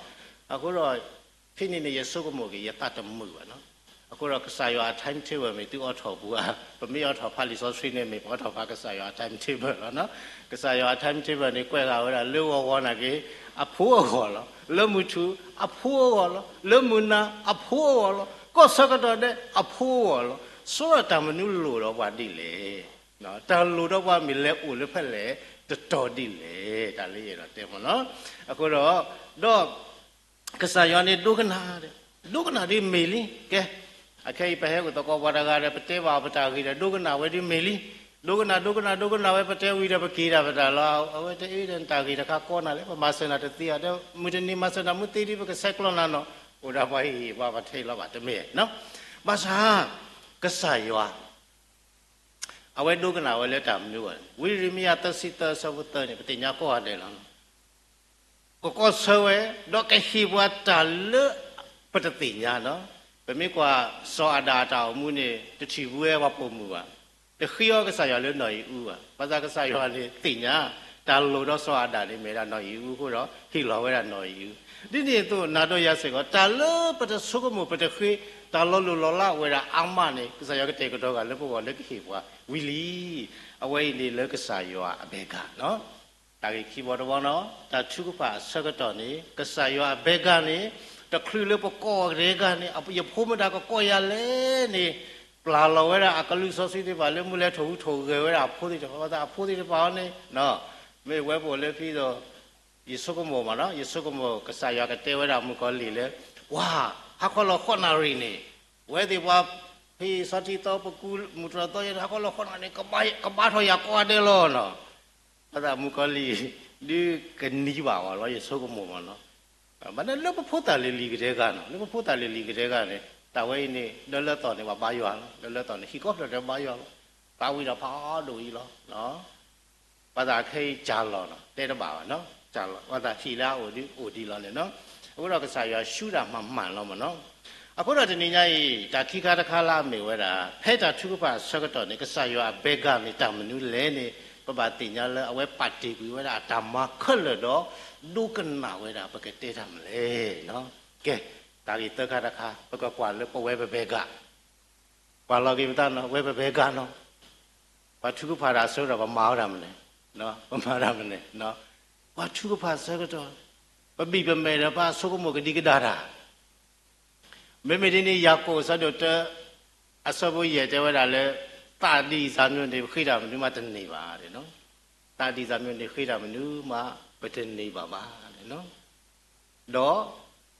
အဃိဒီး ဖဲန့ၣ်န့ၣ် ယဆိကမိၣ်က့ၤ ယသးတမုာ်ဘၣ်နီၤ. အဃိဒီးကစၢ်ယွၤအ timetable မ့ၢ်သုအိးထီၣ်ပူၤဧါ, ပမ့ၢ်အိးထီၣ်ဖးလံာ်စီဆှံန့ၣ် မ့ၢ်ပအိးထီၣ်ဖးကစၢ်ယွၤအ timetable လီၤနီၤ. ကစၢ်ယွၤအ timetable န့ၣ် ကွဲးဂၤဝဲဒၣ်လၢဂီၤဂီၤနာ်က့ အဖိအဂီၢ်လီၤ, လၢမုၢ်ထူၣ်အဖိအဂီၢ်လီၤ, လၢမုၢ်နၤအဖိအဂီၢ်လီၤ, ကီၢ်ဆၢကတီၢ်ဒဲးအဖိအဂီၢ်လီၤ. ဆိဒီးတၢ်မနုၤလိၣ်ဒီးပှၤဒ်လဲၣ်, တၢ်လိၣ်ဒီးပှၤမ့ၢ်လဲၤအိၣ်လၢဖဲလဲၣ် တတီၤဒ်လဲၣ်, တၢ်လၢယအဲၣ်ဒိးတဲမ့ၢ်နီၤ. အဃိဒီး ဒီး ကစၢ်ယွၤန့ၣ်ဒိကနၣ်, ဒိကနၣ်ဒ်မ့ၢ်လံ. ကဲ, အခဲအံၤပဟဲအိၣ်သကိးပှၤတဂၤဒီး ပတဲဘၣ်အီၤပတၢ်ဂ့ၢ်ဒီး ဒိကနၣ်ဝဲဒ်မ့ၢ်လံ. ဒိကနၣ် ဒိကနၣ် ဒိကနၣ်ဝဲ ပတဲဝံၤဒီး ပက့ၤဒၣ်ပတၢ်လီၤ. အဝဲတဲအ့ဒီး နတၢ်ဂ့ၢ်တခါကီနၤလဲၣ်, ပမၤစၢၤနၤတသ့ဧါ, ဒီးမုၢ်တနံၤမၤစၢၤနၤမုၢ်သ့ဒီး ပကဆဲးကျိးနၤနီၤ. အိၣ်ဒၣ်ပှၤဟ့ၣ်ဟ့ၣ်ပှၤ ပထဲလီၤဘၣ်တမ့ၢ်နီၤ. ဘၣ်ဆၣ် ကစၢ်ယွၤ အဝဲဒိကနၣ်ဝဲလၢတၢ်မနုၤဘၣ်န့ၣ် ဝံယံးရမံယၤသၢဆံသၢအဆၢဖိသၢန့ၣ် ပသ့ၣ်ညါကိးဂၤဒဲးလီၤ. ကကီၢ်ဆၢဝဲ ဒီးကဟ့ၣ်ပှၤတၢ်လၢပတသ့ၣ်ညါနီၤ. ပမ့ၢ်ကွၢ်စီၤအၤဒၣ်အတၢ်အိၣ်မူန့ၣ် တထံၣ်ဘူးဝဲပှၤပိာ်မုၣ်ဘၣ်. တဃ့အီၤကစၢ်ယွၤလၢနီၢ်အံၤအူဘၣ်. ဘၣ်ဆၣ်ကစၢ်ယွၤန့ၣ်သ့ၣ်ညါ တၢ်လိၣ်ဒီးစီၤအၤဒၣ်န့ၣ် မ့ၢ်ဝဲဒၣ်နီၢ်အံၤအူအဃိဒီး ဟ့ၣ်လီၤဝဲဒၣ်နီၢ်အံၤအူ. ဒ်န့ၣ်အသိး နၤဒီးယၤစ့ၢ်ကီး တၢ်လၢပတဆိကမိၣ်ပတဃ့ တၢ်လီၤလိၢ်လီၤလးအိၣ်ဝဲဒၣ်အါမးန့ၣ် ကစၢ်ယွၤကတဲာ်ကတီၤဂၤလၢပဂီၢ်လၢကဟ့ၣ်ပှၤဝံၤလံ. အဝဲအံၤန့ၣ်လၢကစၢ်ယွၤအဘဲကၤနီၤ. တၢ်ဂ့ၢ်ခံဘီတဘီနီၤ, တၢ်ထုကဖၣ်အဆၢကတီၢ်န့ၣ် ကစၢ်ယွၤအဘဲကၤန့ၣ် တချုးလၢပကိးကဒဲကၤန့ၣ် ယဖိမတၤကကိးယၤလဲၣ်န့ၣ် ပျၢ်လီၤဝဲဒၣ်အကလုၢ်စီဆှံသ့ၣ်တဖၣ်လၢမုၢ်လဲၤထီၣ်ဟူးထီၣ်ဂဲၤဝဲဒၣ်အဖိသ့ၣ်တဖၣ်, ဘၣ်ဆၣ်အဖိသ့ၣ်တဖၣ်အံၤန့ၣ် နီၤ မ့ၢ်ဝဲပအိၣ်လၢဖဲသိး ယဆိကမိၣ်မးနီၤ, ယဆိကမိၣ်ကစၢ်ယွၤကတဲဝဲဒၣ်မုၣ်ကီၤလံၢ်လၢ ဝါ, ဟါခီလီၤဃိးနၣ်ရံၣ်န့ၣ် ဝဲသ့ၣ်ပှၤဖံစီထံသီပကူမူတြီၢ်သီယဲၢ် ဟါခီလီၤဃိးနၣ်ရံၣ်န့ၣ် ကဘါထီၣ်ယၤကိးဂၤဒဲးလီၤနီၤ. ဘၣ်ဆၣ်မုၣ်ကီၤလံၢ် ဒုးကနံၤဘၣ်ဝဲလီၤ ယဆိကမိၣ်မးနီၤ. ဘၣ်န့ၣ်လၢပဖိသၣ်လံၤလံၤကတဲဂၤနီၤ, လၢပဖိသၣ်လံၤလံၤကတဲဂၤန့ၣ် တၢ်ဝဲအံၤန့ၣ် ဒီးလၢသီၣ်န့ၣ် ပှၤဘါယွၤလီၤ, ဒီးလၢသီၣ်န့ၣ် ဟံၣ်ကိးဖျၢၣ်ဒီးဘါယွၤလီၤ, သးဝံၣ်ဒီးဖးဒိၣ်အံၤလီၤ. ဘၣ်ဆၣ်ခဲအံၤကၢ်လီၤနီၤ, တဲတဘၣ်ဘၣ်နီၤ, ကၢ်လီၤ, ဘၣ်ဆၣ်ဟံၣ်လၢအအိၣ်ဒုးအိၣ်ဒံးလီၤန့ၣ်နီၤ. အဃိဒီးကစၢ်ယွၤဆူတၢ်မၤမၢ်လီၤမးနီၤ. အဃိဒီးတနံၤညါအံၤ တၢ်ခံခါတခါလၢအမ့ၢ်ဝဲဒၣ် ဖဲတၢ်ထုကဖၣ်အဆၢကတီၢ်န့ၣ် ကစၢ်ယွၤအဘဲဂၤမ့ၢ်တၢ်မနုၤလဲၣ်န့ၣ် ပဘၣ်သ့ၣ်ညါလၢအဝဲပာ်တ့ၢ်ကွံာ်ဝဲဒၣ်အတၢ်မၤခဲလၢာ်ဒီး ဒိကနၣ်ဝဲဒၣ် ပကတဲတၢ်မနုၤလဲၣ်နီၤ. ကဲ, တၢ်ဂ့ၢ်သၢခါတခါ ပကကွၢ်လၢပဝဲပဘဲဂၤ ကွၢ်လီၤက့ၤပသးနီၤ, ဝဲပဘဲဂၤနီၤ, ပှၤထုကဖၣ်တၢ်အဆၢကတီၢ် ပမၤဝဲဒၣ်မနုၤလဲၣ်, ပမၤတၢ်မနုၤလဲၣ်, ပှၤထုကဖၣ်အဆၢကတီၢ် ပဘံၣ်ပမဲာ်ဒီးပဆိကမိၣ်ကဒံကဒါတၢ်, မ့မ့ၢ်ဒ်န့ၣ် ယၤကိာ်အဆၢဒိၣ်တၢ အဆၢဖိယဲၢ်တဲဝဲဒၣ်လၢ သးဒ်အံၤစၢ်မ့ၢ်န့ၣ် ပဃ့တၢ်မနုၤမးတန့ၢ်ဘၣ်, သးဒ်အံၤစၢ်မ့ၢ်န့ၣ် ဃ့တၢ်မနုၤမး ပတန့ၢ်ဘၣ်ဘၣ် ဒီး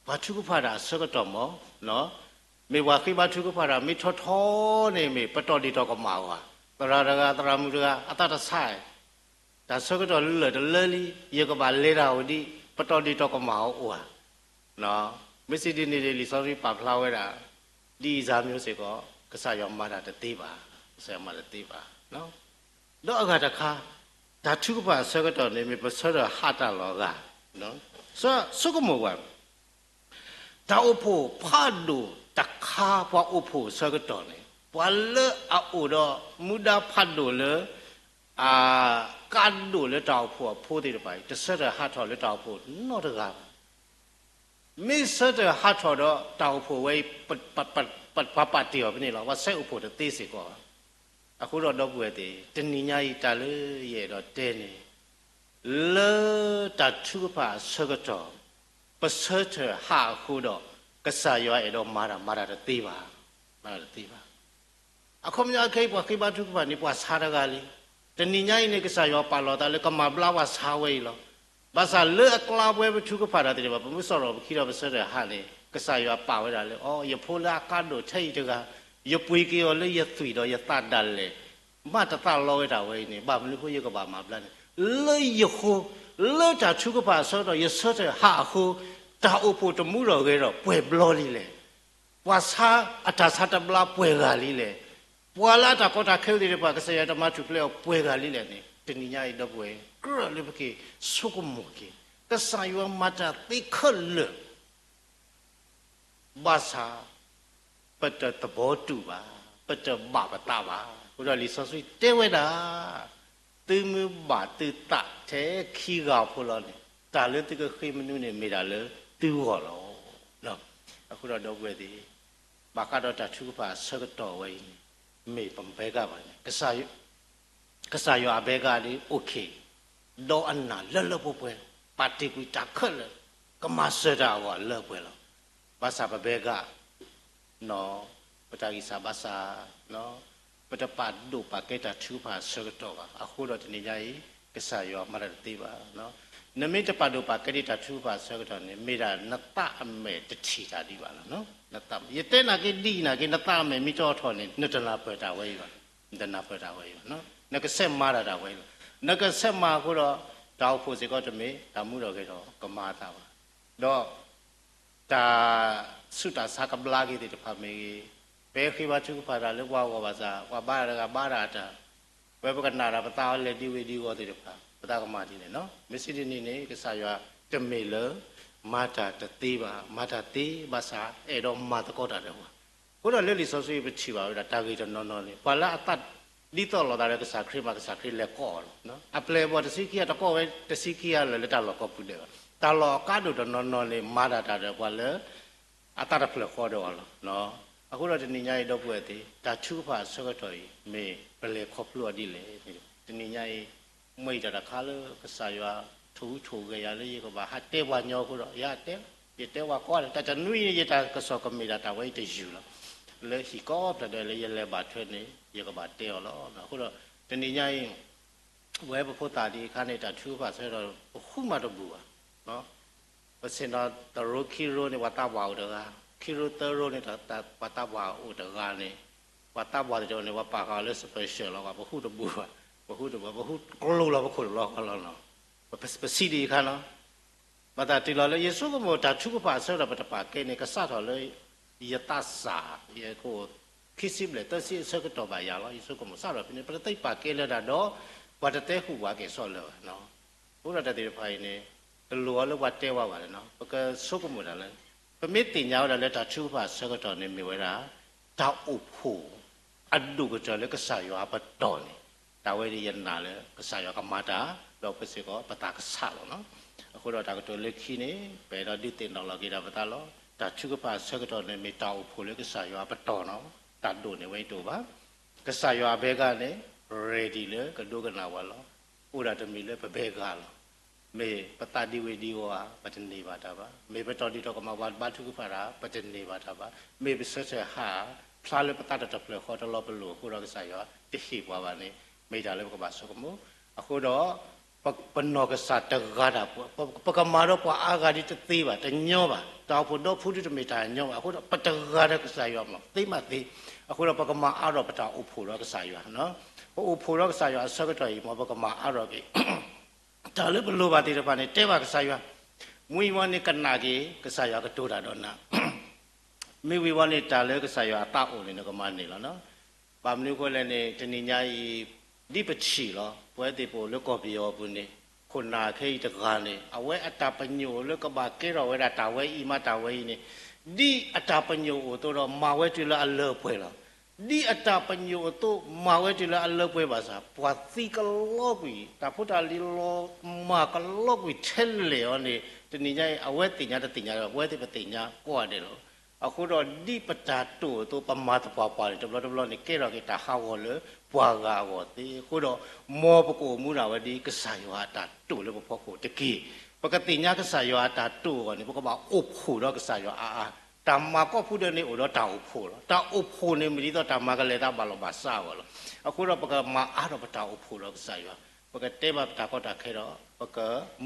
ပှၤထုကဖၣ်တၢ်အဆၢကတီၢ်မး, မ့ၢ်ပှၤဃ့ဘါထုကဖၣ်တၢ် မ့ၢ်ထီထီန့ၣ်မ့ၢ် ပတီၢ်ဒ့ၣ်တီၢ်ကမၣ်အီၤဧါ, သရၣ်တဂၤ သရၣ်မုၣ်တဂၤ အသးတဆါ, တၢ်ဆၢကတီၢ်လၢာ်တလၢလံ, ယကဘၣ်လဲၤတၢ်အိၣ်ဒံး, ပတီၢ်ဒ့ၣ်တီၢ်ကမၣ်အီၤအိၣ်ဧါ. မ့ၢ်စံးဒ်န့ၣ်ဒီး လံာ်စီဆှံပာ်ဖျါဝဲဒၣ် ဒ်အံၤစၢ်မ့ၢ်စ့ၢ်ကီး ကစၢ်ယွၤမၤတၢ်တသ့ဘၣ်, ကစၢ်ယွၤမၤတသ့ဘၣ်. ဒီးအဂၤတခါ, တၢ်ထုကဖၣ်အဆၢကတီၢ်န့ၣ် မ့ၢ်ပဆၢထၢၣ်ဟးတၢ်လီၤအဂၤ, ဆိကမိၣ်ဝဲ တၢ်အိၣ်ဖှိၣ်ဖးဒိၣ်တခါ ပှၤအိၣ်ဖှိၣ်အဆၢကတီၢ်န့ၣ် ပှၤလၢအအိၣ်ဒီးမူဒါဖးဒိၣ်လၢ အကါဒိၣ်လၢတၢ်အိၣ်ဖှိၣ်အဖိသ့ၣ်တဖၣ်အံၤ တဆၢထၢၣ်ဟးထီၣ်လၢတၢ်အိၣ်ဖှိၣ်နီတဂၤဘၣ်. မ့ၢ်ဆၢထၢၣ်ဟးထီၣ်ဒီးတၢ်အိၣ်ဖှိၣ်ဝဲအံၤ ပှၤပာ်တ့ၢ်အီၤဖဲန့ၣ်လီၤ. ပှၤဆဲးအိၣ်ဖှိၣ်တသ့စ့ၢ်ကီးဘၣ်. အဃိဒီးဒီပုၢ်ဝဲၢ်သ့ၣ်, တနံၤညါအံၤတၢ်လၢယအဲၣ်ဒိးတဲန့ၣ် လၢတၢ်ထုကဖၣ်အဆၢကတီၢ် ပဆၢထၢၣ်ဟးအဃိဒီး ကစၢ်ယွၤအဲၣ်ဒိးမၤတၢ် မၤတၢ်တသ့ဘၣ်, မၤတၢ်တသ့ဘၣ်. အခီပညီခဲအံၤ ပှၤဃ့ဘါထုကဖၣ်န့ၣ် ပှၤဆါတဂၤလံ. တနံၤညါအံၤန့ၣ် ကစၢ်ယွၤပာ်လီၤသးလၢကမၤဘျါပှၤဆါဝဲအံၤလီၤ. ဘၣ်ဆၣ်လၢအကျါပှဲၤပထုကဖၣ်တၢ်သ့ၣ်တဖၣ် ပမ့ၢ်စရီပခံဒီးပဆၢထၢၣ်ဟးန့ၣ် ကစၢ်ယွၤပာ်ဝဲဒၣ်လၢ အိ ယဖိလၢအကါဒိၣ်ထဲအံၤတဂၤ, ယပှ့ၤက့ၤအီၤလၢယသွံၣ်ဒီးယသးဒၣ်လဲာ် ဘၣ်တသးလီဝဲဒၣ်ဝဲအံၤန့ၣ် ဘၣ်မနုၤအဃိယကဘၣ်မၤဘျါန့ၣ်, လၢယဃိ, လၢတၢ်ထုကဖၣ်အဆၢကတီၢ် ယဆၢထၢၣ်ဟးအဃိ, တၢ်အိၣ်ဖှိၣ်တမူထီၣ်ဂဲၤထီၣ်ပှဲၤဘျီလံလဲၣ်. ပှၤဆါအတၢ်ဆါတဘျါပှဲၤဂၤလံလဲၣ်. ပှၤလၢအတၢ်ကီတၢ်ခဲသ့ၣ်တဖၣ် ကစၢ်ယွၤတမၤထူၣ်ဖျဲးအီၤပှဲၤဂၤလံလဲၣ်န့ၣ် တနံၤညါအံၤဒီပုၢ်ဝဲၢ် ကြၢးလၢပက့ၤဆိကမိၣ်က့ၤ ကစၢ်ယွၤမၤတၢ်သ့ခဲလၢာ် ဘၣ်ဆၣ် ပတသဘီတူၢ်ဘၣ်, ပတဘၣ်ပသးဘၣ်. အဃိဒီးလံာ်စီဆှံတဲဝဲဒၣ်, သုမ့ၢ်ဘၣ်သုသးထဲခံဂၤဖိလီၤန့ၣ် တၢ်လၢသုကဃ့မနုၤန့ၣ် မ့ၢ်ဒၣ်လၢသုဂီၢ်လီၤ. အဃိဒီးဒီပုၢ်ဝဲၢ်သ့ၣ်, ဘၣ်ဃးဒီးတၢ်ထုကဖၣ်အဆၢကတီၢ်ဝဲအံၤန့ၣ် မ့ၢ်ပဘဲဂၤဘၣ်န့ၣ် ကစၢ်ယွၤအဘဲဂၤဒ် okay, ဒီးအနၢ်လၢလၢပှဲၤပှဲၤ, ပာ်တ့ၢ်ကွံာ်တၢ်ခဲလၢာ်, ကမၤစၢၤတၢ်အဂီၢ်လၢပှဲၤလီၤ. ဘၣ်ဆၣ်ပဘဲဂၤ, ပတၢ်ဂံၢ်စၢ်ဘါစၢ်, ပတပာ်ဒိၣ်ပာ်ကဲတၢ်ထုကဖၣ်အဆၢကတီၢ်ဘၣ်. အဃိဒီးတနံၤညါအံၤ ကစၢ်ယွၤမၤတၢ်တသ့ဘၣ်. နမ့ၢ်တပာ်ဒိၣ်ပာ်ကဲဒံးတၢ်ထုကဖၣ်အဆၢကတီၢ်န့ၣ် မ့ၢ်ဒၣ်နသးအမဲာ်တထံၣ်တၢ်ဒံးဘၣ်လီၤ. နသးမဲာ်, ယတဲနာ်က့ဒ်အံၤနာ်က့ နသးအမဲာ်မ့ၢ်တအိးထီၣ်န့ၣ် နတနၢ်ပၢၢ်တၢ်ဝဲအံၤဘၣ်, နတနၢ်ပၢၢ်တၢ်ဝဲအံၤဘၣ်. နကဆဲးမၤတၢ်တၢ်ဝဲအံၤလီၤ. နကဆဲးမၤအဃိဒီး တၢ်အိၣ်ဖှိၣ်စ့ၢ်ကီးတမ့ၢ် တၢ်မူထီၣ်ဂဲၤထီၣ်ကမၤအသးဘၣ်. ဒီး တၢ်ဆူးတၢ်ဆါကဘျါက့ၤသ့ၣ်တဖၣ်မ့ၢ်ဂ့ၤ, ပဃ့ဘါထုကဖၣ်တၢ်လၢပှၤဂီၢ်ဘၣ်ဆၣ် ပှၤဘါတၢ်တဂၤဘါတၢ်အတၢ်, ဝဲပကနၣ်တၢ်ပသးအီၤလဲၤဒ်ဝ့ၢ်ဒ်ဂီၢ်သ့ၣ်တဖၣ် ပသးကမၤဒ်လဲၣ်နီၤ. မ့ၢ်စံးဒ်န့ၣ်န့ၣ် ကစၢ်ယွၤတမ့ၢ်လၢ မၤတၢ်တသ့ဘၣ်, မၤတၢ်သ့ဘၣ်ဆၣ် အဲၣ်ဒိးမၤသကိးတၢ်ဒီးပှၤ. အဃိဒီးလၢလံာ်စီဆှံပထံၣ်ဘၣ်ဝဲဒၣ် တၢ်ဂ့ၢ်တနီၤနီၤန့ၣ် ပှၤလၢအသးဒ်သိးလိာ်သးဒီးကစၢ်ခရံာ်မး ကစၢ်ခရံာ်လဲၤကိးအီၤလီၤ. အပျဲၢ်အဘီၣ်တဆံခံဂၤတကိးဝဲတဆံခံဂၤလၢာ်လၢတၢ်လီၢ်ကိးပူၤဒဲးဘၣ်. တၢ်လီၢ်အကါဒိၣ်တနီၤနီၤန့ၣ် မၤဒၣ်တၢ်ဒီးပှၤလၢ အသးတဖျၢၣ်ဃီဒီးအီၤလီၤ. အဃိဒီးတနံၤညါအံၤဒီပုၢ်ဝဲၢ်သ့ၣ် တၢ်ထုကဖၣ်အဆၢကတီၢ်အံၤ မ့ၢ်ပလဲၤခီဖျိအီၤဒ်လဲၣ်န့ၣ် တနံၤညါအံၤ မ့ၢ်ယတၢ်တခါလၢကစၢ်ယွၤထိၣ်ဟူးထိၣ်ဂဲၤယၤလၢယကဘၣ်ဟးတဲပှၤညီအဃိဒီး ယတဲ, ယတဲပှၤကိးဂၤဒဲး တၢ်တနွံအံၤန့ၣ် ယတၢ်ကစီၣ်ကမ့ၢ်ဒၣ်တၢ်ဝဲအံၤတယုၢ်လီၤ. လၢဟံၣ်ကိးဖျၢၣ်ဒီးလၢယလဲၤဘၣ်ထွဲန့ၣ် ယကဘၣ်တဲအီၤလီၤ. အဃိဒီး တနံၤညါအံၤ ဝဲပဖိသၣ်ဒံးအခါန့ၣ် တၢ်ထုကဖၣ်ဆၢကတီၢ် ပဃုမၤတဘူၣ်ဘၣ်. ပဆ့ၣ်နီၤတရိခံရိန့ၣ် ပှၤသးပှၢ်အိၣ်တဂၤ, ခံရိသၢရိန့ၣ် ပှၤသးပှၢ်အိၣ်တဂၤန့ၣ်, ပှၤသးပှၢ်တဂၤန့ၣ် ပှၤပာ်ဃာ်အီၤလၢ special လီၤ, ပှၤပဃုတဘူၣ်ဘၣ်, ပဃုတဘူၣ်ဘၣ်, ပဃုကျိၤလီၤပခိၣ်တဘျီဃီလီၤနီၤ. ပစံးဒ်အံၤအခါနီၤ, ဘၣ်သးတုၤလီၤလၢ ယဆိကမိၣ်တၢ်ထုကဖၣ်အဆၢကတီၢ် ပတပာ်ကဲန့ၣ် ကစးထီၣ်လၢ ယသးစၢ် ယခိၣ် ခံဆံဘျဲၣ်သၢဆံအဆၢကတီၢ်ဘၣ်ယၤလီၤ. ယဆိကမိၣ်စးထီၣ်ဖဲန့ၣ် ပတသ့ပာ်ကဲလၢၤတၢ်ဒီး ပှၤတတဲဃုာ်ပှၤကဲၣ်ဆိးလၢၤဘၣ်. အဃိဒီးတၢ်သ့ၣ်တဖၣ်အံၤန့ၣ် တလိၣ်အီၤလၢပှၤတဲဝဲဘၣ်လၢၤနီၤ, ပကဆိကမိၣ်တၢ်လၢ ပမ့ၢ်သ့ၣ်ညါဝဲဒၣ်လၢတၢ်ထုကဖၣ်အဆၢကတီၢ်န့ၣ်မ့ၢ်ဝဲဒၣ် တၢ်အိၣ်ဖှိၣ် အဒိၣ်ကတၢၢ်လၢကစၢ်ယွၤအပတီၢ်န့ၣ်, တၢ်ဝဲန့ၣ်ယနာ်လၢကစၢ်ယွၤကမၤတၢ်, ဒီးပစ့ၢ်ကီးပသးကဆးလီၤနီၤ. အဃိဒီးတၢ်ကတိၤလၢခံန့ၣ် ပအဲၣ်ဒိးဒုးသ့ၣ်နီၣ်လီၤက့ၤဒၣ်ပသးလီၤ. တၢ်ထုကဖၣ်အဆၢကတီၢ်န့ၣ် မ့ၢ်တၢ်အိၣ်ဖှိၣ်လၢကစၢ်ယွၤအပတီၢ်နီၤ, တၢ်ဒိၣ်န့ၣ်ဝဲအံၤတအိၣ်ဘၣ်. ကစၢ်ယွၤအဘဲဂၤန့ၣ် ready လၢကဒိကနၣ်ပှၤလီၤ. အိၣ်ဒၣ်တမံၤလၢပဘဲဂၤလီၤ. မ့ၢ်ပသးဒံဝ့ၤဒံဝီၤဧါ, ပတန့ၢ်ဘၣ်တၢ်ဘၣ်. မ့ၢ်ပတီၢ်ဒံးတီၢ်ကမၣ်ပှၤဘါထုကဖၣ်တၢ်, ပတန့ၢ်ဘၣ်တၢ်ဘၣ်. မ့ၢ်ပဆၢထၢၣ်ဟး, ဖျါလၢပသးတၢ်တဖျၢၣ်ဃီတလီၤပလိာ်အဃိဒီး ကစၢ်ယွၤတဟ့ၣ်ပှၤဘၣ်န့ၣ် မ့ၢ်တၢ်လၢပကဘၣ်ဆိကမိၣ်. အဃိဒီး ပနီၢ်ကစၢ်တဂၤတၢ်, ပကမၤဒီးပှၤအါဂၤဒ်တသ့ဘၣ်, တညီဘၣ်. တၢ်အိၣ်ဖှိၣ်ဒီဖုဒ်တမ့ၢ်တၢ်ညီဘၣ်. အဃိဒီး ပတဂၤဒီးကစၢ်ယွၤမ့ၢ်သ့မးသ့. အဃိဒီး ပကမၤအါထီၣ်ပတၢ်အိၣ်ဖှိၣ်ဒီးကစၢ်ယွၤ. ပအိၣ်ဖှိၣ်ဒီးကစၢ်ယွၤအဆၢကတီၢ်အံၤ မ်ပကမၤအါထီၣ်က့ၤ တၢ်လၢပလိၣ်ဘၣ်သ့ၣ်တဖၣ်န့ၣ် တဲဘၣ်ကစၢ်ယွၤ, မ့ၢ်ဝံၤဝံၤန့ၣ်ကနၣ်က့ၤ ကစၢ်ယွၤကတိၤတၢ်ဒီးနၤ, မ့ၢ်ဝံၤဝံၤန့ၣ် တၢ်လၢကစၢ်ယွၤအသးအိၣ်န့ၣ် နကမၤန့ၢ်လီၤနီၤ. ဘၣ်မနုၤအဃိလဲၣ်န့ၣ် တနံၤညါအံၤ ဒ်ပထံၣ်လီၤ ပဝဲသ့ၣ်ပအိၣ်လၢကီၢ်ပယီၤအပူၤန့ၣ် ခိၣ်နၢ်ခဲအံၤတဂၤန့ၣ် အဝဲအတၢ်ပညိၣ်လၢကဘၣ်ကဲထီၣ်ဝဲဒၣ်တၢ်ဝဲအံၤမးတၢ်ဝဲအံၤန့ၣ် ဒ်အတၢ်ပညိၣ်အိၣ်အသိးဒီး မၤဝဲတုၤလၢအလၢပှဲၤလီၤ. ဒ်အတၢ်ပညိၣ်အသိး မၤဝဲတုၤလၢအလၢပှဲၤဘၣ်ဆၣ် ပှၤသံကလီကွံာ် တၢ်ဖိတၢ်လံၤလီၤမၢ်ကလီကွံာ်ထဲလဲၣ်အီၤန့ၣ် တနံၤညါအံၤ အဝဲသ့ၣ်ညါတသ့ၣ်ညါဒီး ပဝဲသ့ၣ်ပသ့ၣ်ညါကိးဂၤဒဲးလီၤ. အဃိဒီးဒ်ပတၢ်တိာ်အသိး ပမၤသပှၢ်ပှၢ်န့ၣ် တဘျီတဘျီန့ၣ် ကဲထီၣ်က့ၤတၢ်ဟးဂီၤလၢပှၤဂၤအဂီၢ်သ့. အဃိဒီး မ်ပကအိၣ်မူဒၣ်ဝဲဒ်ကစၢ်ယွၤအတၢ်တိာ်လၢပဖီခိၣ်တက့ၢ်. ပကသ့ၣ်ညါကစၢ်ယွၤအတၢ်တိာ်အဂီၢ်န့ၣ် ပကဘၣ်အိၣ်ဖှိၣ်ဒီးကစၢ်ယွၤအါအါ. တၢ်မၤကိးဖုဒၢးန့ၣ်အိၣ်ဒီးတၢ်အိၣ်ဖှိၣ်လီၤ. တၢ်အိၣ်ဖှိၣ်န့ၣ်မ့ၢ်ဒ်သိးတၢ်မၤကလဲၤသးဘၣ်လီၢ်ဘၣ်စးအဂီၢ်လီၤ. အဃိဒီး ပကမၤအါထီၣ်ပတၢ်အိၣ်ဖှိၣ်ဒီးကစၢ်ယွၤ, ပကတဲဘၣ်ပတၢ်ကီတၢ်ခဲဒီး ပက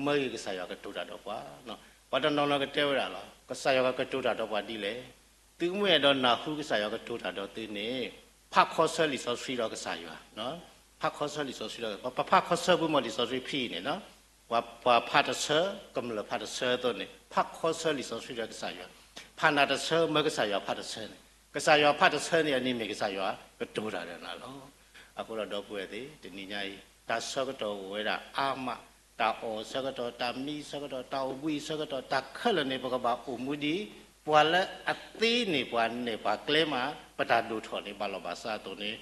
မၢဂ့ၤကစၢ်ယွၤကတိၤတၢ်ဒီးပှၤ. ပှၤတနီၤနီၤကတဲဝဲဒၣ်လီၤ ကစၢ်ယွၤကကတိၤတၢ်ဒီးပှၤဒ်လဲၣ်. သုမ့ၢ်အဲၣ်ဒိးနၢ်ဟူကစၢ်ယွၤကတိၤတၢ်ဒီးသုန့ၣ် ဖးခီဆၢလံာ်စီဆှံဒီးကစၢ်ယွၤ, ဖးခီဆၢလံာ်စီဆှံဒီး ပဖးခီဆၢပူၤမ့ၢ်လံာ်စီဆှံဖံအံၤန့ၣ် ပှၤဖးတဆၢ ကမျၢၢ်ဖးတဆၢအသိးန့ၣ် ဖးခီဆၢလံာ်စီဆှံဒီးကစၢ်ယွၤ, ဖးနၤတဆၢ မၢကစၢ်ယွၤဖးတဆၢန့ၣ် ကစၢ်ယွၤဖးတဆၢန့ၣ် အန့ၣ်မ့ၢ်ကစၢ်ယွၤကတိၤတၢ်ဒီးနၤလီၤ. အဃိဒီးဒီပုၢ်ဝဲၢ်သ့ၣ် တနံၤညါအံၤ တၢ်ဆၢကတီၢ်အိၣ်ဝဲဒၣ်အါမး, တၢ်အီၣ်ဆၢကတီၢ်, တၢ်မံဆၢကတီၢ်, တၢ်အိၣ်ဘှံးဆၢကတီၢ်, တၢ်ခဲလၢာ်န့ၣ် ပကဘၣ်အိၣ်မူဒ် ပှၤလၢအသ့န့ၢ်ပှၤနဲၣ်ပှၤကျဲမး ပတၢ်ဒိၣ်ထီၣ်န့ၣ် ဘၣ်လီၢ်ဘၣ်စးအသိးန့ၣ်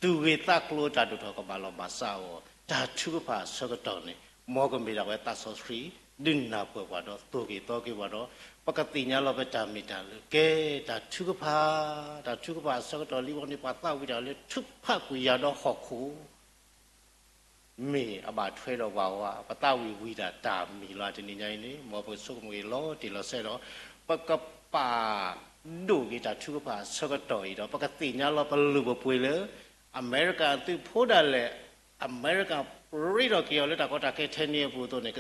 သူၣ်ဂ့ၤသးကျိၤတၢ်ဒိၣ်ထီၣ်ကဘၣ်လီၢ်ဘၣ်စးအဂီၢ် တၢ်ထုကဖၣ်အဆၢကတီၢ်န့ၣ် မ်ကမ့ၢ်ဒၣ်ဝဲသးစီဆှံ ဒုးနၢ်ပၢၢ်ပှၤဒီး သိၣ်က့ၤသီက့ၤပှၤဒီး ပကသ့ၣ်ညါလီၤပတၢ်မ့ၢ်တၢ်လၢ ကဲ တၢ်ထုကဖၣ်, တၢ်ထုကဖၣ်အဆၢကတီၢ်လံဝဲန့ၣ် ပှၤသးဝံၣ်တၢ်လၢထုကဖၣ်ကွံာ်ယၤဒီးဟီၣ်ခိၣ် မ့ၢ်အဘၣ်ထွဲဒီးပှၤဝဲ ပသးဝံၣ်ဝံၣ်တၢ်တၢ်မံၤလီၤ. တနံၤညါအံၤန့ၣ် မ်ပကဆိကမိၣ်က့ၤလီၤတံၢ်လီၤဆဲးဒီး ပကပာ်ဒိၣ်က့ၤတၢ်ထုကဖၣ်အဆၢကတီၢ်အံၤဒီး ပကသ့ၣ်ညါလီၤပလုၢ်ပပှ့ၤလၢ အမဲရကၤသုးဖိဒၣ်လဲာ် အမဲရကၤရ့ထီၣ်က့ၤအီၤလၢတၢ်ကီတၢ်ခဲထဲန့ၣ်အပူၤအသိးန့ၣ်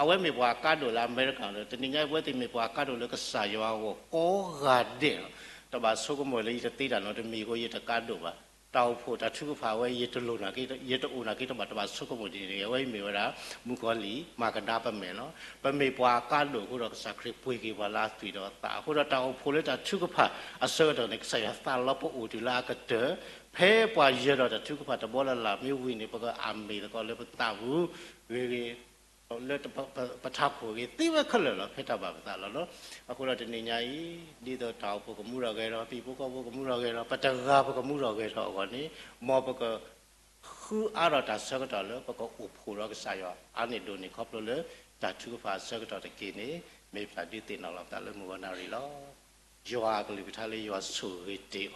အဝဲမ့ၢ်ပှၤအကါဒိၣ်လၢအမဲရကၤဒီး တနံၤညါအံၤ ပဝဲသ့ၣ်မ့ၢ်ပှၤအကါဒိၣ်လၢကစၢ်ယွၤအဂီၢ်ကိးဂၤဒဲးလီၤ. တဘၣ်ဆိကမိၣ်လၢယတသ့တၢ်နီတမံၤအဃိ ယတကါဒိၣ်ဘၣ်. တၢ်အိၣ်ဖှိၣ်တၢ်ထုကဖၣ်ဝဲ ယတလိၣ်နာ်က့ ယတအိၣ်နာ်က့တဘၣ် တဘၣ်ဆိကမိၣ်ဒ်န့ၣ် အဝဲအံၤမ့ၢ်ဝဲဒၣ် မုၣ်ကီၤလံၢ် မၤကဒါပမဲာ်လီၤ. ပမ့ၢ်ပှၤအကါဒိၣ်အဃိဒီး ကစၢ်ခရံာ်ပှ့ၤက့ၤပှၤလၢအသွံၣ်ဒီးအသးအဃိဒီး တၢ်အိၣ်ဖှိၣ်လၢတၢ်ထုကဖၣ်အဆၢကတီၢ်န့ၣ် ကစၢ်ယွၤသးလီပအိၣ်တုၤလၢအကတၢၢ် ဖဲပှၤယၢၤဒီးတၢ်ထုကဖၣ်တဘီလၢ်လၢ်မ့ၢ်ဝံၤန့ၣ် ပကအမ့ၢ်သကိးလၢပသးပူၤ ဂ့ၤဂ့ၤ လၢပထးခိၣ်ဂ့ၤ သ့ဝဲခဲလၢာ်လီၤ ဖဲတၢ်ဘၣ်ပသးလီၤလီၤ. အဃိဒီးတနံၤညါအံၤ ဒ်သိးတၢ်အိၣ်ဖှိၣ်ကမူထီၣ်ဂဲၤထီၣ် ပဟံၣ်ဖိဃီဖိကမူထီၣ်ဂဲၤထီၣ် ပတဂၤပကမူထီၣ်ဂဲၤထီၣ်အဂီၢ်န့ၣ် မ်ပကဃုအါထီၣ်တၢ်ဆၢကတီၢ်လၢပကအိၣ်ဖှိၣ်ဒီးကစၢ်ယွၤအါန့ၢ်ဒိၣ်န့ၢ်ခီဖျိလၢ တၢ်ထုကဖၣ်အဆၢကတီၢ်တက့ၢ်န့ၣ် မ့ၢ်ပတၢ်ဒုးသ့ၣ်နီၣ်လီၤပသးလၢမုၢ်ဂီၤနၣ်ရံၣ်လီၤ. ယွၤအကလုၢ်ကထါလၢယွၤဆိၣ်ဂ့ၤတ့ၢ်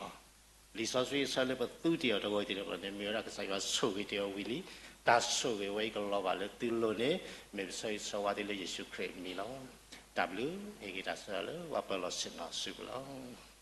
အီၤ လံာ်စီဆှံအဆၢလၢပသူတ့ၢ်အီၤတဂီၤအံၤသ့ၣ်တဖၣ်န့ၣ် မ့ၢ်ဝဲဒၣ်ကစၢ်ယွၤဆိၣ်ဂ့ၤတ့ၢ်အီၤဝံၤလံ. တၢ်ဆိၣ်ဂ့ၤဝဲအံၤကလီၤဘၣ်လၢသုလိၤန့ၣ် မ့ၢ်ပဆၢဂ့ၤဆၢဝါသုလၢယ့ၣ်ၡူးခရံာ်အမံၤလီၤ. တၢ်ဘျုး ဟ့ၣ်ဂ့ၤတၢ်စၢၤလၢပှၤပၢၤလီၢ်ဆ့ၣ်နီၤစုပူၤလီၤ.